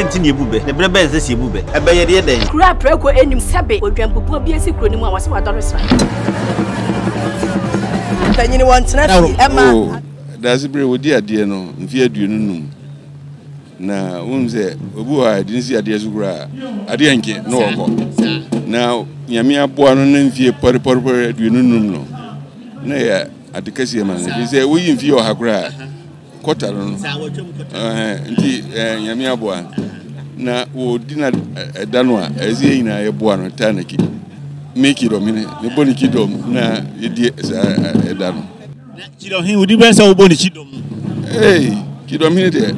Dɛn nti na yebu bɛ, na bere bɛn na ɛsɛ sɛ yebu bɛ? Ɛbɛ yɛ deɛ dɛn? Kuro a prako nnim sɛbe odwanpupuo bi asi kuro no mu a wɔse wadɔre sra. Mpanyin wɔntena fie ɛma. Oh, daase bere wɔdi adeɛ no mfeɛ 25 na wonim sɛ obi wɔ a ɛde no si adeɛ so koraa adeɛ nkye na wɔkɔ na nyame aboa no ne mfeɛ pɔrepɔrepɔre 25 no na yɛ ade kɛseɛ ma no ɛfiri sɛ woyi mfeɛ 100 koraa kɔta no no nti nyame aboa na wɔdi na ɛda no a ɛsɛ yɛ nyinaa yɛboa no taa n'akyi me kidɔmhene mebɔ ne kidɔm na yɛdi saa ɛda no Kyidɔmhene wodi bɛn sɛ wobɔ ne kyidɔm ee kyidɔmhene deɛ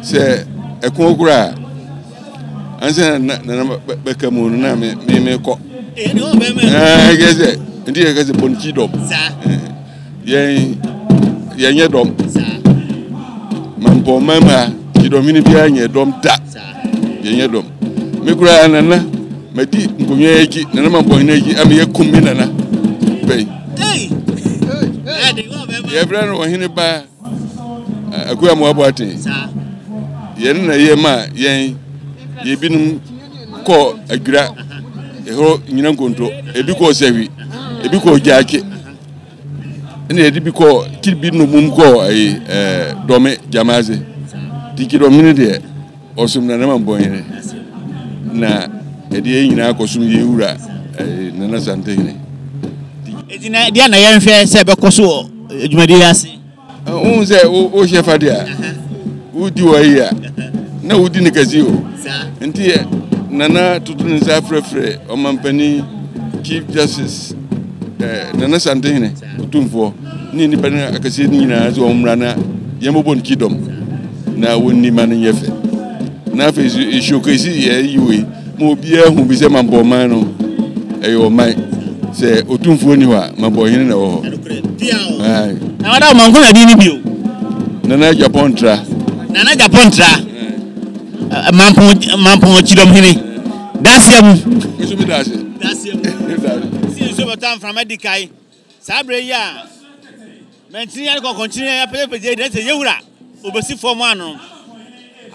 sɛ ɛko koraa ansa na nana bɛka mu no na me me mekɔ ɛɛ sɛ nti yɛka sɛ bɔ ne kyidɔm Yɛn yɛnyɛ dɔm. Mampɔn mmarima kyidɔmhene biara nyɛ dɔm da. Yɛnyɛ dɔm. Me koraa nana madi nkonnwa yi akyi nana mampɔn hene akyi ama yɛkum me nana pɛn. Yɛfrɛ no ɔhene ba Akua Amoah Boateng. Yɛn na yɛ ma yɛn yɛbinom kɔɔ adwira ɛhɔ nyina nkonto ebi kɔɔ sahwi ebi kɔɔ gyaakye. ɛna yɛde bi kɔɔ ti bi nnommum kɔɔ ayi ɛɛ dɔme gyamaase tiki dɔmene deɛ ɔsom nana ma mbɔnyene na ɛde yɛn nyinaa kɔsom yɛ wura ɛɛ nana santehene. Eti na deɛ na yɛnhwɛ sɛ ɛbɛkɔ so wɔ dwumadie yi ase. Wohu sɛ wohyɛ fa deɛ a wodi wɔ yi a na wodi ne kɛse o nti nana toto ne nsa frɛfrɛ ɔmampanin chief justice eh, nana santehene otumfoɔ ne nnipa no akɛseɛ no nyinaa sɛ wɔn mmra na yɛmmɔbɔ no kyidɔm na wɔnni ma no nyɛ fɛ na afei so showcase yɛ yi wei ma obiara hu bi sɛ mampɔman no ɛyɛ ɔman sɛ otumfoɔ ni hɔ a mampɔhene na ɛwɔ hɔ na wada ɔmanko na din no bio nana japan tra nana japan tra mampɔn mampɔn kyidɔm hene daseɛ mu nso mi daase daseɛ mu si nsuo bɛtɔ mframa di kae saa berɛ yi a Mantini ne kɔkɔnkyini apɛgyapɛgya yi sɛ yɛwura obesi fam ano.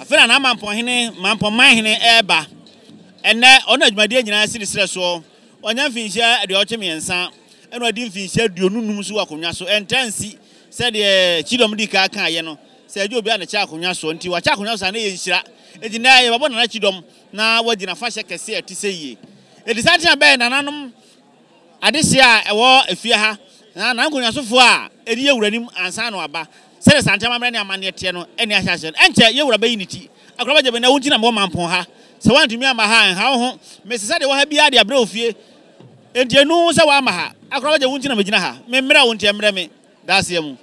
Afei na n'amampɔnhene, mampɔnmanhene ɛreba. Ɛnnɛ, ɔno na dwumadie nyinaa si ne serɛ soɔ. Wanya mfinhyia 83, ɛna wadi mfinhyia 25 nso wɔ akonnwa so. Ɛntaa nsi sɛdeɛ Kyidɔm dii kan kaeɛ no, sɛ ɛgye obi a na kyɛ akonnwa soɔ. Nti wakyɛ akonnwa so saa na ɛyɛ nhyira. Enti nnɛ yɛbɛbɔ Nana Kyidɔm na wadi n'afahyɛ kɛseɛ a ɛte sɛ yie. Enti saa nti na bɛyɛ nananom Adehye a ɛwɔ efie ha, na n'ankonnwasofo a edi yɛn wura anim ansa na waba, sɛdeɛ Asante amammerɛ ne amanneɛ teɛ no, ɛnni ahyɛaseɛ no. Ɛnkyɛ, yɛn wura bɛyi ne ti. Akora bɛgye me nnɛ, wo nti na mewɔ Mampong ha. Sɛ woantumi amma ha a, nha wo ho. Mese sɛdeɛ ɛwɔ ha biara de abrɛ wo fie. Enti ɛnnu wo ho sɛ woamma ha. Akora bɛgye, wo nti na megyina ha. Memmrɛ wo, nti ɛmmrɛ me. Daaseɛ mu.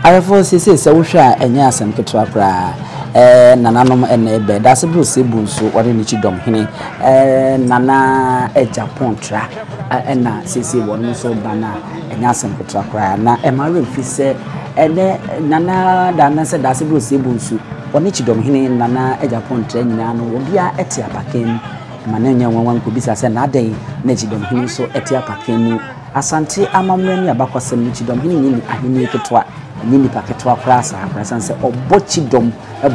Ayɛfoɔ seesei sɛ wohwɛ a ɛnyɛ asɛm ketewa koraa ɛɛ nananom ɛna ɛbɛ daase bro sebu nso wɔne ne kyidɔm hene ɛɛ nana agya pɔntra ɛna seesei wɔn nso ba no a ɛnyɛ asɛm ketewa koraa na ɛma werɛ mfi sɛ ɛnɛ nana da anaasɛ daase bro sebu nso wɔne kyidɔm hene nana agya pɔntra nyinaa no obiara ɛte apakan mu ma no nyɛ nwanwa nkɔbisa sɛ na adɛn na kyidɔm hene nso ɛte apakan mu Asante amammerɛ ne abakɔsɛm no Kyidɔmhene nyɛ ahenni ketewa, ɛnyɛ nipa ketewa koraa saa koraa ɛsiane sɛ ɔbɔ Kyidɔm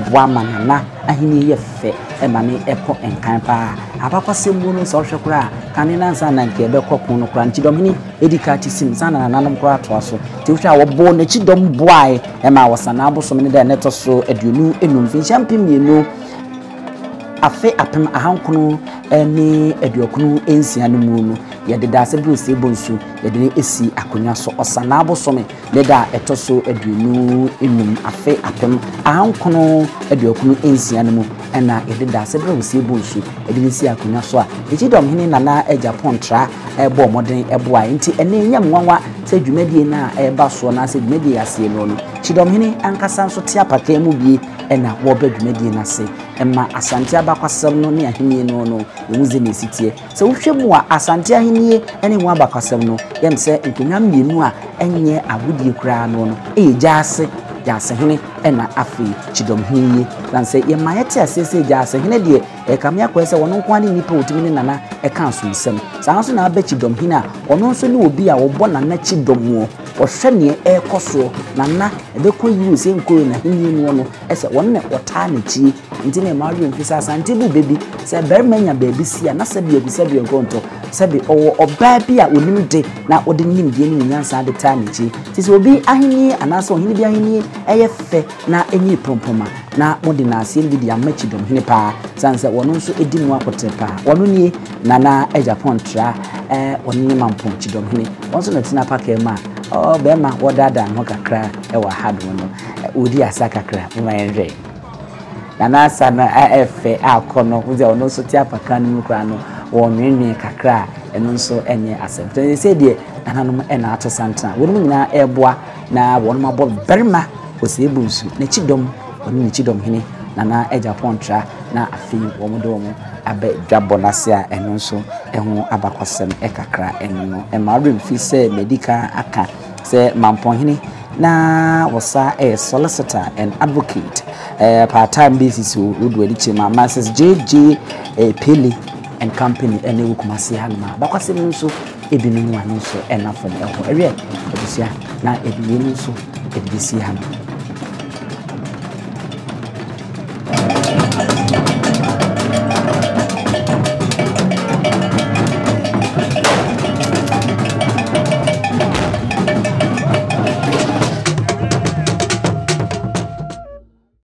boa ma Nana ahenni yɛ fɛ ma no kɔ nkan paa. Abakɔsɛm mu no sɛ wohwɛ koraa a, kane no ansa na nka yɛbɛkɔ ko no koraa no Kyidɔmhene di ka te sim ansa na nananom koraa atoa so. Nti wohwɛ a wɔbɔɔ n'akyidɔm boae ma Ɔsanaa bosome no da a na ɛtɔ so 25 mfinhyia 2000 afe 1996 no mu no. Yɛde Dase Bere Osei Bonsu yɛde no asi akonnwa so Ɔsanaa bosome ne da a ɛtɔ so 25 afe 1996 no mu na yɛde Dase Bere Osei Bonsu de no sii akonnwa so a Kyidɔmhene Nana Agyapong Tra bɔɔ mmɔden boae. Nti ɛnnɛ ɛnyɛ me nwanwa sɛ dwumadie no a ɛreba soɔ anaasɛ dwumadie yi aseɛ no no Kyidɔmhene ankasa nso te apakan mu bie na wɔreba dwumadie no ase ma Asante abakwasɛm no ne ahennie no no ɛmu dze na ɛsi teɛ. Sɛ wohwɛ mu a, Asante ahennie ne ho abakɔsɛm no, yɛm sɛ nkonnwa mmienu a ɛnyɛ agodie koraa no no yɛ Gyaase, Gyaasehene ɛna afei Kyidɔmhene yie. Ɛsiane sɛ yɛma yɛte aseɛ sɛ Gyaasehene deɛ ɛrekame akɔyɛ sɛ ɔno nko ara ne nipa a ɔtumi ne Nana ɛka asomsɛm. Saa nso na aba Kyidɔmhene a ɔno nso ne obi a ɔbɔ Nana kyidɔm muo, ɔhwɛ neɛ ɛrekɔ soɔ, Nana ɛbɛkɔ yie o sɛ ɛnkɔ yie n'ahennie noɔ no, ɛsɛ ɔno na ɔtaa n'akyie. Nti na ɛma werɛ mfi sɛ Asante bu bɛ bi sɛ barima nya baabi si a na sɛbi agu sɛbi nkɔntɔ, sɛbi ɔwɔ ɔbaa bi a ɔnim de na ɔde ne nimdeɛ ne ne nyansa de taa n'akyi. Nti sɛ obi ahennie anaasɛ ɔhene bi ahennie yɛ fɛ na ɛnyini prɔmprɔm a, na mode naaseɛ no bi de ama Kyidɔmhene paa, sane sɛ ɔno nso di mu akotene paa. Ɔno nie, Nana Agyapong Tra, ɔno ne Mampong Kyidɔmhene. Ɔno nso na ɔtena apakaa mu a, ɔbarima wɔdaadaa ne ho kakra wɔ ha nom no, ɔredi asa kakra. Momma yɛnhwɛ. Nana asa no ɛfɛ akɔ no, wo sɛ ɔno nso te apakaa no mu koraa no, wɔnwenwen kakra a, ɛno nso nyɛ asɛm. Sɛ deɛ nananom na ato santena, wɔnom nyinaa ɛreboa na wɔnom abɔ barima Osei Bonsu n'akyidɔm, ɔne n'akyidɔm hene Nana Agyapong tra na afei wɔn de wɔn aba dwabɔ no ase a ɛno nso ɛho abakɔsɛm kakra ɛno no. Ɛmma wo werɛ mfi sɛ madi kan aka sɛ Mampɔnhene na wɔsa ɛyɛ solicitor and advocate eh, part time basis o wodu ani kyerɛ mu a Mrs JJ eh, Pele and company ɛna ɛwɔ Kumasi hanom a abakɔsɛm no nso Ebinom ano nso nna fam wɔ hɔ. Ɛwiɛ, abusua, na yɛde weinom nso de bɛsi ha no.